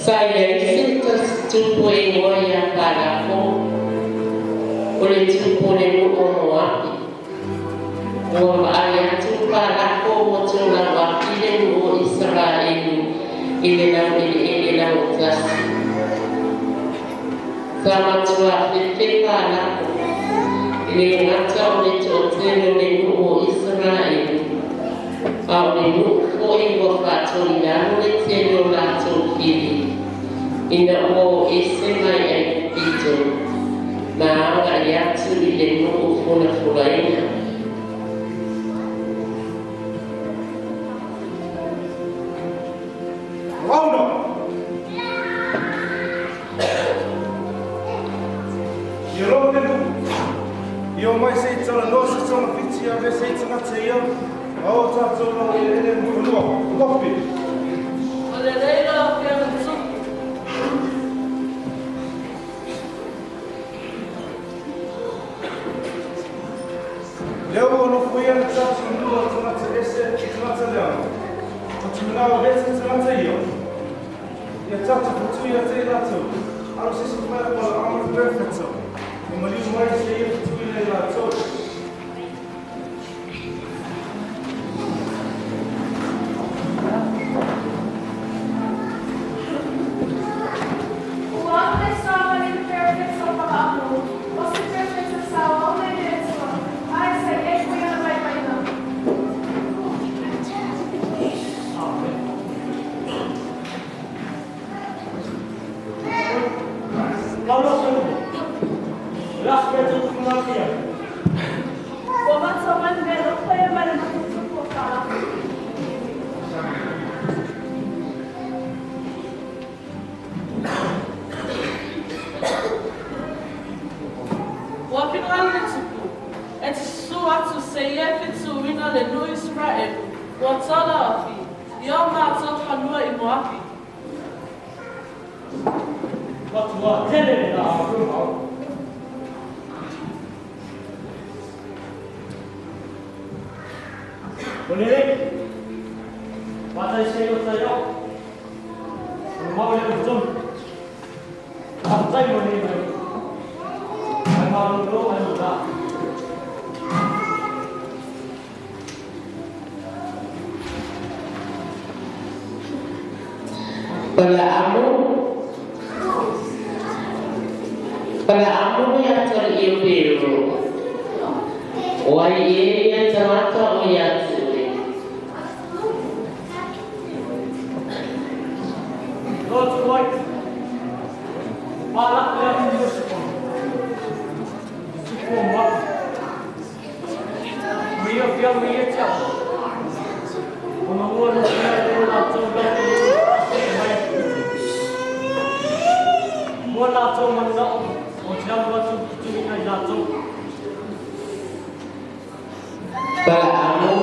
Sa i ai se tasi tupu e igoa ia Palako, o le tupu o le nuu o Moapi. Ua vaai atu Palako ua tolau afi le nuu o Isaraelu i le laueleele lautasi. Sa matuā fefe Palako, e le gata o le toatele o le nuu o Isaraelu, a o le nuu foi ua faatoilalo le tele o latou fili, ina ua o ese mai Aikupito ma agai atu i le nuu fulafulaina. Launa! Ia loa le nuu. Ia omai se i talanoa se togafiti a vese i tagata ia, a o tatou laueleele ma fanua. Lopi! O lelei lau Afioga Tupu. Lea ua nofoia le tatou nuu o tagata ese i tagata leaga. O te manao vete tagata ia. Ia tatou fetui ate i latou, alo se isi mai o Palaamu le Perofeta, e maliu mai se ia fetuina i latou. Ua alu le sa mai le Perofeta o Palaamu, o se Perofeta sa auauna i le Atua, a e sa i ai foi ana vaivaiga. Ua matua manuia loko ia mai le matutupu o Palako. Ua finagalo le Tupu, e te susu atu seia e fetuina le nuu Isaraelu, ua tala afi, i o matou fanua i Moapi. Matua tele le la rumau. O lele, wātai se o tai au. O mau le o tonu. Whakatai mo nei mai. Mai malolo mai mo la. Balaamu Balaamu ia atalii o Pero, o ai ē ia tagata o ia te oe? Lotu White, Palako ia te Iosefo, Tupu o Moapi. Mia whia mia te aho. Ona ua no whia e latou lau e mai Mua latou manao o te alu atu ki tuina i latou. Balaamu,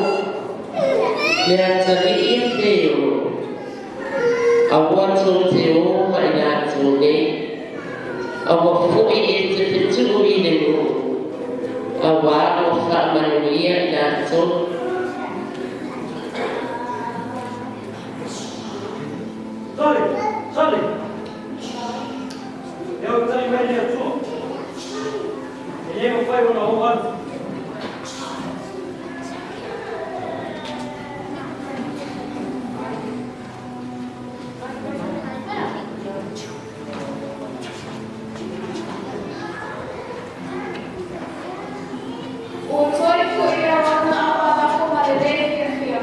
le atalii a Peoro, aua tou te o ma i latou nei, aua foi e te fetuu i le nuu, auā ua faamanuia i latou. Sale! Sale! E au tali mai le Atua. E le mafai ona oo atu. Ua toe foi e auauna a Palako ma le lē fiafia.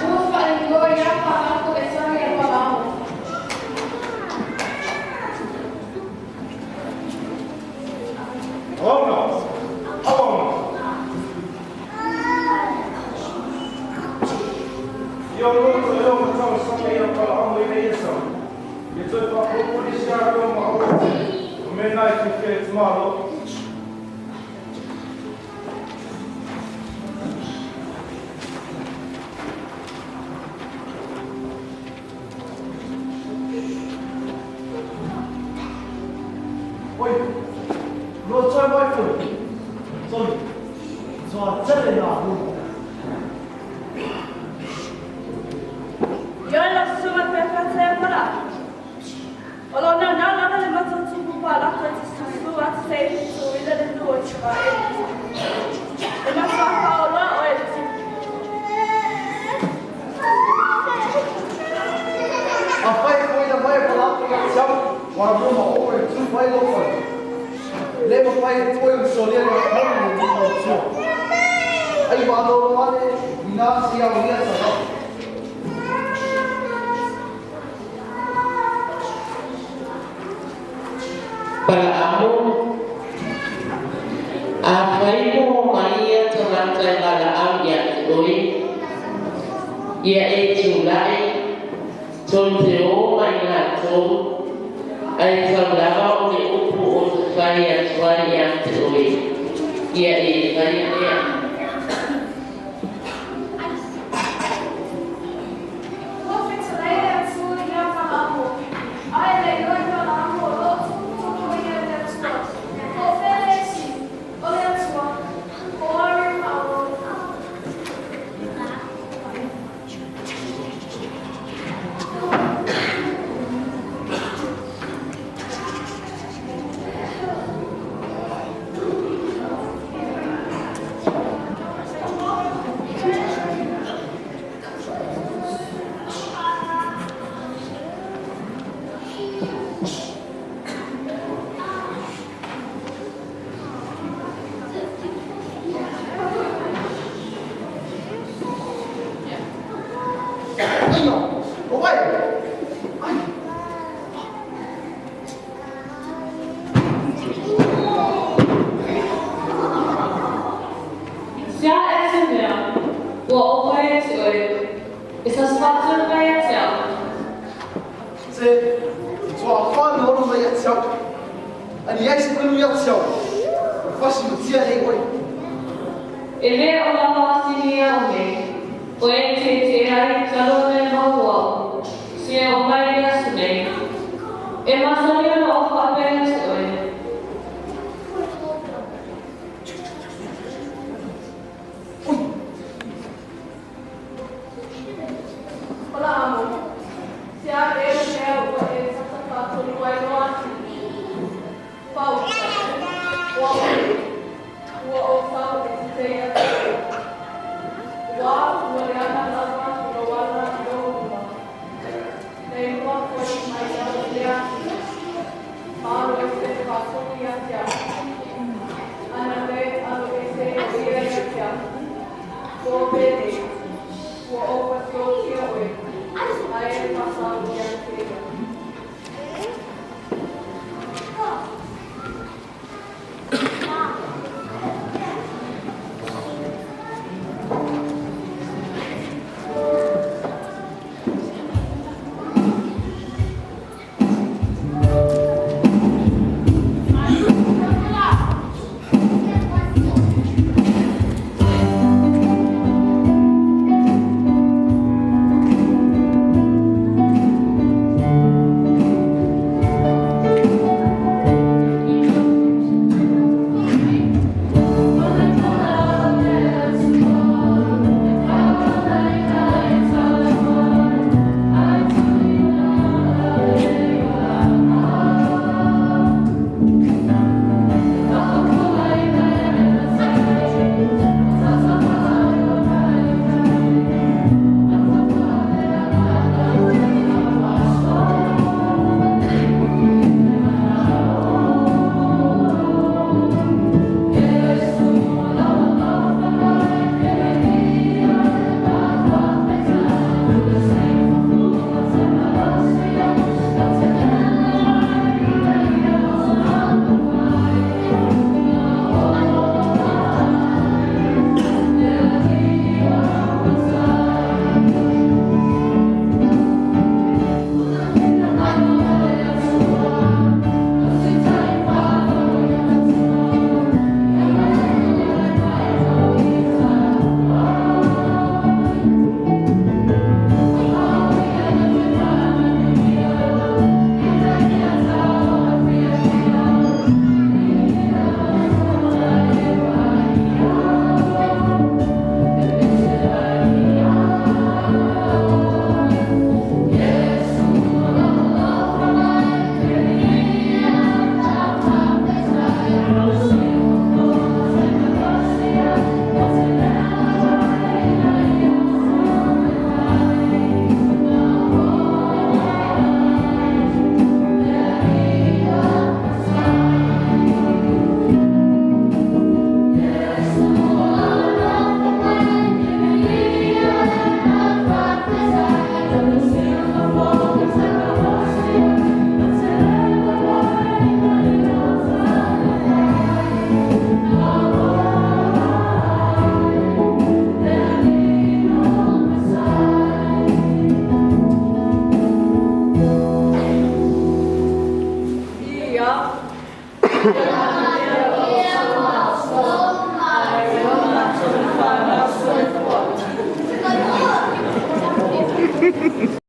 Ua faaigoa iā Palako e tali a Palamo. Auauna! Auauna! Ia o loto e o matau sanga ia Palaamu i nei esa. Ia toe whakapopori si a reo ma aua te, o mēnā i whiwhia e te Malo. Oi, noa toe mai koe. Sorry, toa tere nā huna. Ioe lau susuga pe whatea para. Ai malolo ane i nā se ia o ia sa. Balaamu afai mo mai ia tagata e valaau ia te oe ia e tulai tou te o mai latou ae taulava o le upu o te fai atu ai ia te oe ia e faia lea. Ua fetalai le Atua ia Palamo, ae le iloa i Palamo o lo o tuputupu ia le Atua. Po o fea le isi, o le Atua, po o ari maʻalo. Ai no, o vai. Ai. Se a e te mea, ua o mai e te oe, e sa spatu mai e te au. Se tua fa no no mai ia te. Ani ai se kunu ia te. O fasi mo tia nei oi. E le o la wasini au nei, o e te te ai talo me maua, se o mai le aso nei. E masani ana o whaapea te oe. Palamo, se a e le mea ua e tatafatolu ai loa atu. Pau, ua oe, ua o fau e te te ia te oe. Ua ua leaga lava lou ala i ou luma. E iloa foi mai au i lea atu. Malo ese faatolu ia te au. Ana le alo ese o ia ia te au. Po o penei, ua ou fatiotia oe, ae e faasao ia te ia.